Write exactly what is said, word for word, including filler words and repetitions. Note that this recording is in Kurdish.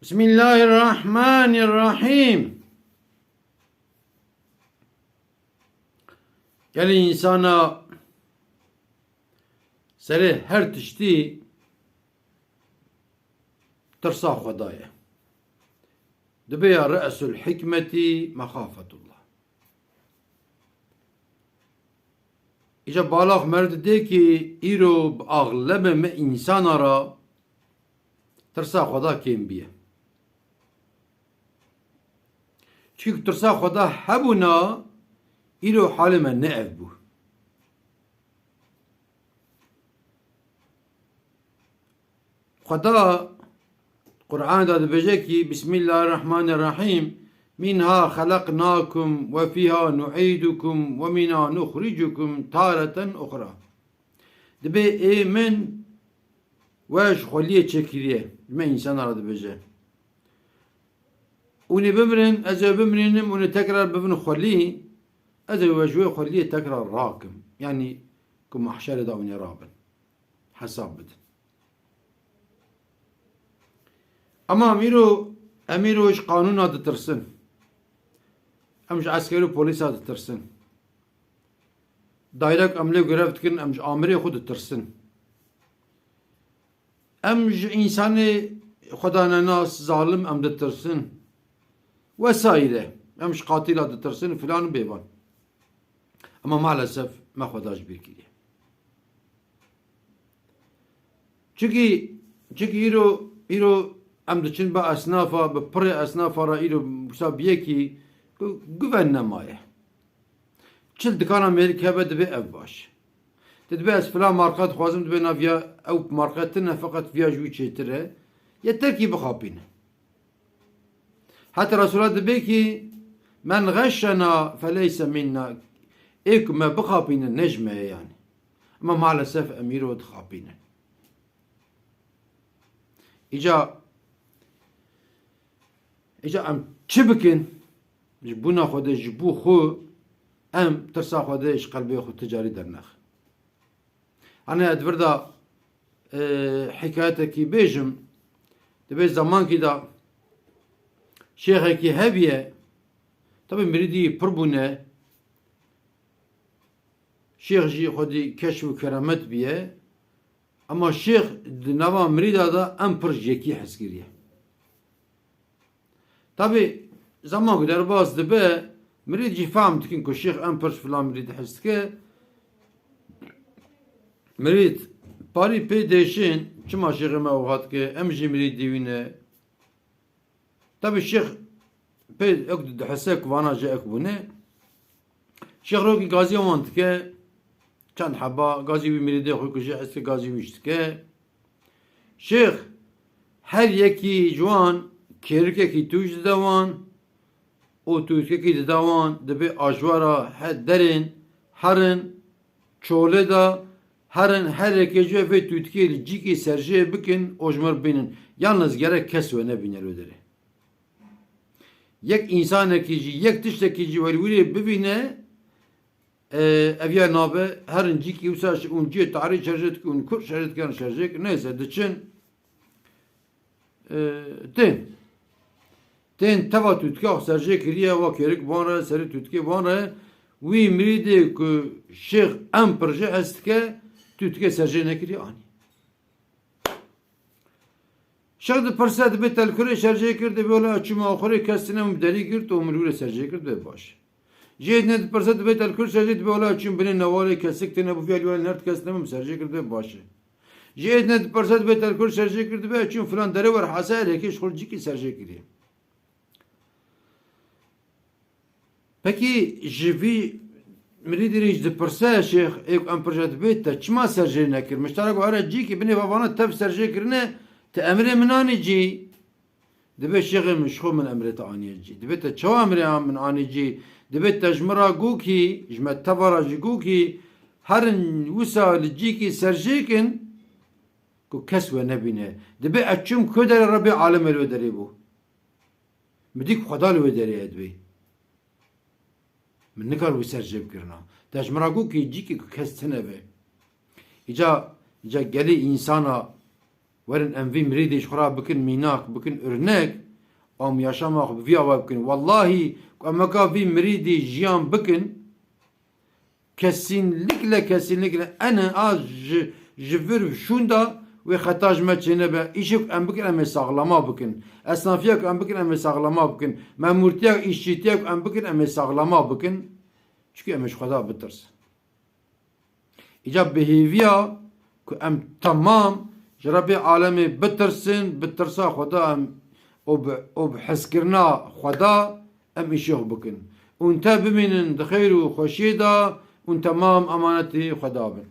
Bismillahirrahmanirrahim. Gelê însana serê her tiştî tirsa Xweda ye. Dibe ya re'sul hikmetî mexafetullah. Îca balax mer dide ki îro bi axlebê me însana ra tirsa Xweda kêm biye. Çunku tirsa Xweda hebûna, îro halê me ne ev bû. Xweda Qur'an da dibêje ki, Bismillahirrahmanirrahim, "Minha xelaqnakum ve fiha nu'idukum ve minha nuxricukum tareten uxra." Dibê ê min we ji xweliyê çêkiriye, ji me însana re dibêje. Hûn ê bimirin, ez ê bimirînim, hûn ê tekrar bibin xwelî, ez ê we ji wê xweliyê tekrar rakim. Yanî ku mahşerê de hûn ê rabin. Hesab bidin. Ama em îro, em îro ji qanûna ditirsin. Em ji esker û polîsa ditirsin. Daîrek em lê grev dikin, em ji amirê xwe ditirsin. Em ji însanê xwedanenas, zalim em ditirsin. Wesaîre. Em ji qatîla ditirsin, filan û bêvan. Ama maalesef me Xweda ji bîr kiriye. Çikî, çikî îro, îro em diçin bi esnafa, bi pirê esnafa re îro wisa bi yekî gu-, guven nemaye. Çil dikana mêrik hebe dibê ev baş. Te dibê ez filan marka dixwazim, dibê na viya ew marka tune, feqet viya ji wî çêtir e. Yeter kî bixapîne. Heta Resûla dibê ki, "Men xeşşena feleyse minna." Ê ku me bixapîne ne ji me ye yanî. Ama maalesef em îro dixapîne. Îca, îca em çi bikin? Ji bûna Xwedê, ji bo xwe em tirsa Xwedê ji qelbê xwe ti carî dernexin. Hani ez vir de, e, hikayetekî bêjim, dibê zemankî de şêxekî hebiye, tabi mirîdî pir bûne, şêx jî xwedî keşf û keramet biye, ama şêx di nava mirîda de em pir ji yekî hez kiriye. Tabi, zeman ku derbas dibe, mirîd jî fehm dikin ku şêx em pir ji filan mirîd hez dike. Mirîd parî pê dêşin, çima şêxê me wiha dike, em jî mirîdî wî ne. Tabi şêx pê ek dihese ku vana jî ek bûne. Şêx rokî gazî wan dike, çend heba, gazî wî mirîdê xwe ku jê heste gazî wî jî dike. Şêx her yekî ji wan kêrikekî tûj dide wan û tûjkekî dide wan, dibê ajwara he derên herin, çolê de herin, her yekê ji vê tûtkê li cîkê serjê bikin û ji mir bînin. Yalnız gerek kes we nebîne li wê derê. Yek însanekî jî, yek tiştekî jî welwîrê bivîne, e, ev ya nabe, herin cîkî wisa ji hûn cihê tarî şerjê dikin, hûn kurt şerjê dikin, şerjê dikin, neyse, diçin, e, tên. Tên teva tûtke serjê kiriye, wa kêrik ban re, serê tûtkê ban re, wî mirîdê ku şêx em pirjê hez dike, tûtke serjê nekiriye anî. Şêx dipirse, dibê telkurê serjê kir, dibê wela çûm axurê kes tine min bi derî girt û min wî re serjê kir, dibê baş. Jê dine dipirse, dibê telkur serjê, dibê wela çûm binê newalê kesik tine bû, viya li wela nerd kes tine min bi serjê kir, dibê baş e. Jê dine dipirse, dibê telkur serjê kir, dibê çûm filan derê wer hese her yekê ji xwe cîkî serjê kiriye. Pekî ji vî mirîdî re jî dipirse şêx, ê ku em pirja dibê te çima serjê nekir? Miştara ku here cîkî binê vavana tev serjê kirine, te emrê min anî cî. Dibê şêxê min ji xwe min emrê te aniye cî. Dibê te çawa emrê min anî cî? Dibê te ji min ra gokî, ji me teva ra jî gokî, herin wisa li cîkî serjê kin ku kes we nebîne. Dibê ez çûm ku derê Rebê alemê li wê derê bû. Min dî ku Xweda li wê derê ye dibê. Min nikar wî serjê bikirina. Te ji min ra got ki cîkê ku kes tine be. Îca, îca gelê însana Werin em vî mirîdê ji xwe re bikin mînak, bikin örnek, em yaşama xwe bi vî ava bikin. Wellahî ku em weka vî mirîdê jiyan bikin, kesinlikle, kesinlikle ene a ji, ji vir şûnda wê xeta ji me çênebe. Îşê ku em bikin em ê saxlama bikin. Esnafiya ku em bikin em ê saxlama bikin. Memûrtiya, îşçîtiya ku em bikin em ê saxlama bikin. Çikî em ê ji Xweda bitirsin. Îca bi hêviya ku em temam ji Rebê alemê bitirsin, bi tirsa Xweda em û bi, û bi hezkirina Xweda em îşê xwe bikin. Ûn te bimînin di xêr û xweşiyê de, ûn temam emanetê Xweda bin.